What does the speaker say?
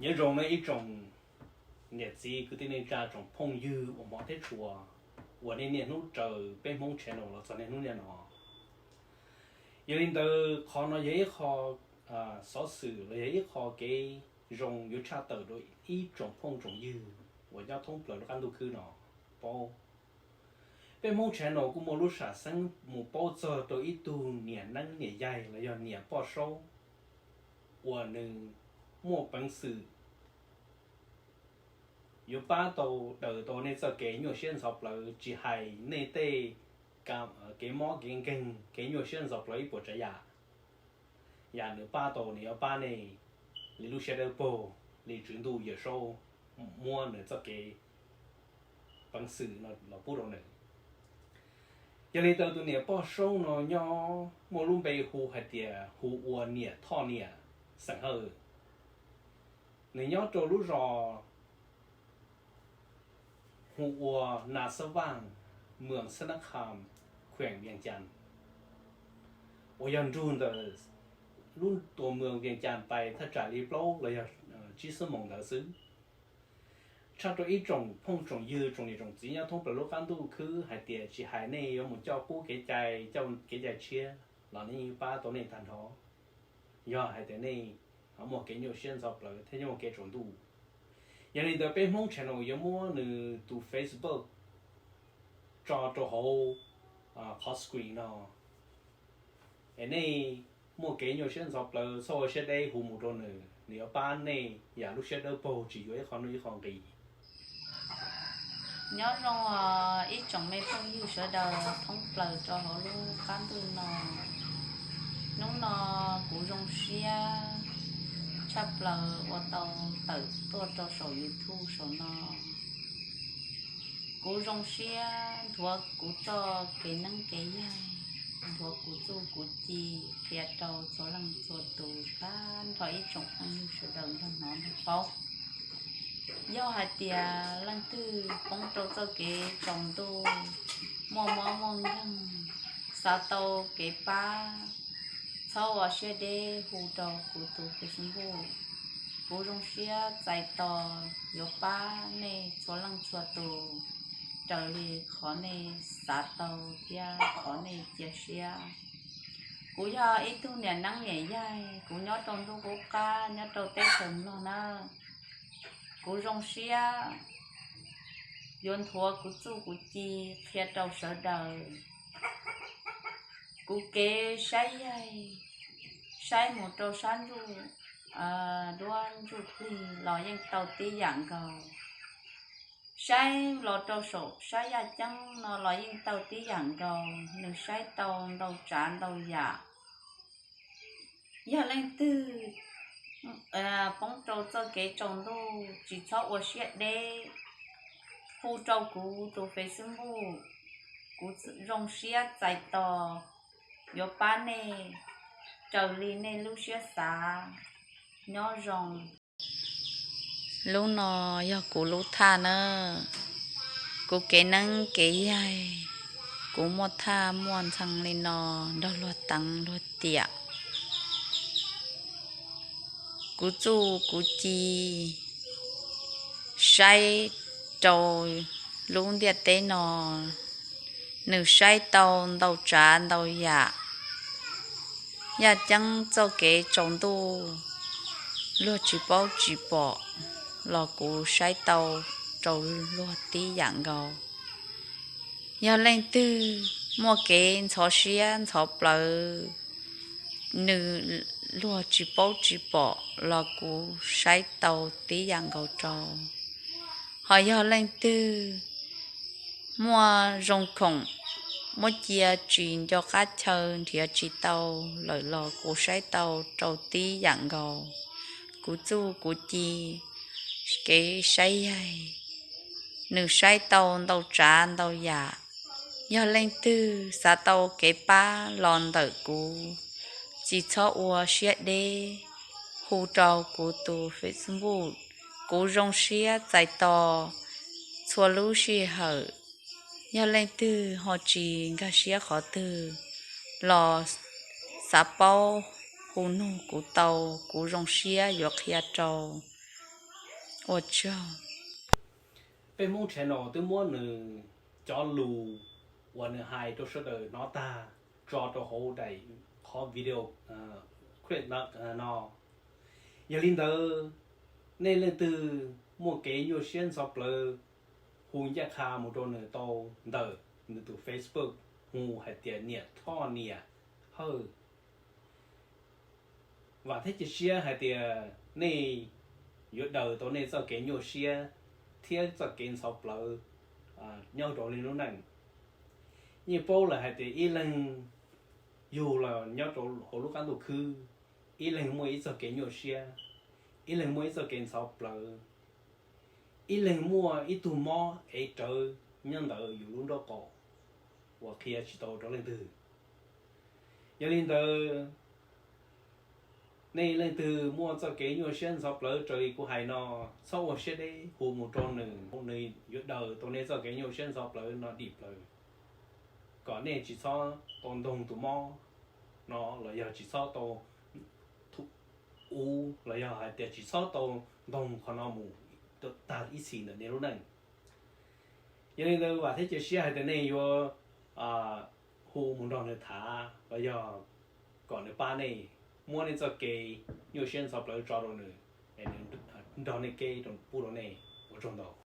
Nyob zoo nej ib tsoom niam txiv kwv tij neej tsa tsoom phooj ywg uas hmov thiab tshua uas nej niaj hnub raws peb Hmoob channel los txog niaj hnub niaj no. Yog li ntawd qhov no yog ib qho xov xwm los yog ib qho kev zoo yuav tshaj tawm rau ib tsoom phooj tsoom ywg uas nyob thoob plaws lub qab ntuj khwb no paub. Peb Hmoob channel kuj muaj lub sam xeeb mus paub txog rau ib tug niam neeb niam yaig los yog niam poj saub uas nws muaj peev xwm yuav pab tau daws tau nej txoj kev nyuaj siab ntxhov plawv, tsis hais nej tej kev mob kev nkeeg, kev nyuaj siab ntxhov plawv ib puas tsav yam. Yam nws pab tau nws yuav pab nej li lub siab dawb paug, li Tswv Ntuj Yawm Saub muab nws txoj kev peev xwm no los pub rau nws. Yog li ntawd tus niam poj saub no nyob muaj lub npe hu hais tias hu ua niam Thoj Niam xeem Hawj. Nws nyob rau lub zos hu ua Nas Xab Vaj, moos Xab Nab Kham, khueem Vias Cas, uas yog nrug ntawm lub tuam moos Vias Cas pais thaj tsam li plaub los yog tsib xuab moos ntawd xwb. Tshaj rau ib tsoom phooj tsoom ywg tsoom niam tsoom txiv nyob thoob plaws lub qab ntuj khwb hais tias tsis hais nej yuav mus coj qub kev cai, coj kev cai tshiab los nej yeej pab tau nej tag nrho, yog hais tias nej muaj kev nyuaj siab ntxhov plawv thiab nyob muaj kev tsaus ntuj. Yog li ntawd peb Hmoob channel yuav muab nws tus Facebook tso rau hauv qhov screen no, es nej muaj kev nyuaj siab ntxhov plawv txhob ua siab deb hu mus rau nws, nws yuav pab nej yam lub siab dawb paug tsis yuav ib qho nuj ib qho nqis. Nyob zoo os ib tsoom me phooj ywg sawv daws thoob plaws rau hauv lub qab ntuj no. Hnub no kuv zoo siab tshaj plaws ua tau tawm tuaj rau saum YouTube saum no. Kuv zoo siab nthuav kuv txoj kev neeb kev yaig, nthuav kuv txuj kuv ci qhia rau txhua leej txhua tus tag nrho ib tsoom phooj ywg sawv daws nrog hnov nrog paub. Yog hais tias leej twg poob rau txoj kev tsaus ntuj, muaj mob muaj nkeeg, xav tau kev pab, txhob ua siab deb hu rau kuv tus Facebook. Kuv zoo siab txais tos yuav pab nej txhua leej txhua tus raws li qhov nej xav tau thiab qhov nej cia siab. Kuv yog ib tug niam neeb niam yaig, kuv nyob rau ntuj qub qab nyob rau teb chaws Nplog na. Kuv zoo siab yuav nthuav kuv txuj kuv ci qhia rau sawv daws. Kuv kev saib yaig, saib mus rau sab ntsuj duab ntsuj plig los yeej tau tib yam nkaus. Saib los rau saum sab yaj ceeb no los yeej tau tib yam nkaus, nws saib tau ntau tsav ntau yam. Yog leej twg poob rau txoj kev tsaus ntuj tsis txhob ua siab deb, hu rau kuv tus Facebook, kuv zoo siab txais tos yuav pab nej raws li nej lub siab xav. Nyob zoo. Lub no yog kuv lub thaj na, kuv kev neeb kev yaig, kuv muaj thaj muaj ntxhee li no nrog luag teev luag tiam. Kuv txuj kuv ci saib rau lub ntiaj teb no, nws saib tau ntau tsav ntau yam. Yaj ceeb txoj kev tsaus ntuj, luag tsis paub tsis pom los kuv saib tau rau luag tib yam nkaus. Yog leej twg muaj kev ntxhov siab ntxhov plawv, nws luag tsis paub tsis pom los kuv saib tau tib yam nkaus rau. Ho yog leej twg muaj zoo khoom, muab cia tsis nco qab chaw nrhiav tsis tau lawm los kuv saib tau rau tib yam nkaus. Kuv txuj kuv ci kev saib yaig, nws saib tau ntau tsav ntau yam. Yog leej twg xav tau kev pab los ntawm kuv, tsis txhob ua siab deb, hu rau kuv tus Facebook, kuv zoo siab txais tos txhua lub sij hawm. Yog leej twg ho tsis nkag siab qhov twg los xav paub hu nug kuv tau, kuv zoo siab yuav qhia rau. Ua tsaug. Peb Hmoob channel twb muab nws cov lus uas nws hais rau sawv daws hnov tag tso rau hauv daim qhov video clip no. Yog li ntawd, nej leej twg muaj kev nyuaj siab ntxhov plawv, hu ncaj qha mus rau nws tau ntawm nws tus Facebook hu hais tias Niam Thoj Niam Hawj. Vam thiab cia siab hais tias nej yuav daws tau nej txoj kev nyuaj siab thiab txoj kev ntxhov plawv nyob rau nej lub neej. Yeej paub lawm hais tias ib leeg yug los nyob rau hauv lub qab ntuj khwb, ib leeg muaj ib txoj kev nyuaj siab, ib leeg muaj ib txoj kev ntxhov plawv, ib leeg muaj ib tug mob ev rawv nyob ntawm yus lub nraub qaum uas qhia tsis tau rau leej twg. Yog li ntawd, nej leej twg muaj txoj kev nyuaj siab ntxhov plawv raws li kuv hais no, txhob ua siab deb, hu mus rau nws, nws yuav daws tau nej txoj kev nyuaj siab ntxhov plawv no dim plaws, kom nej tsis txhob tau ntoog tus mob no los yog tsis txhob tau uv los yog hais tias tsis txhob tau ntoog qhov no mus tag ib txhis ntawm nej lub neej. Yog li ntawd, vam thiab cia siab hais tias nej yuav hu mus nrog nws tham los yog kom nws pab nej, muab nej txoj kev nyuaj siab ntxhov plawv tso rau nws, nrog nej kev pub rau nej. Ua tsaug ntau.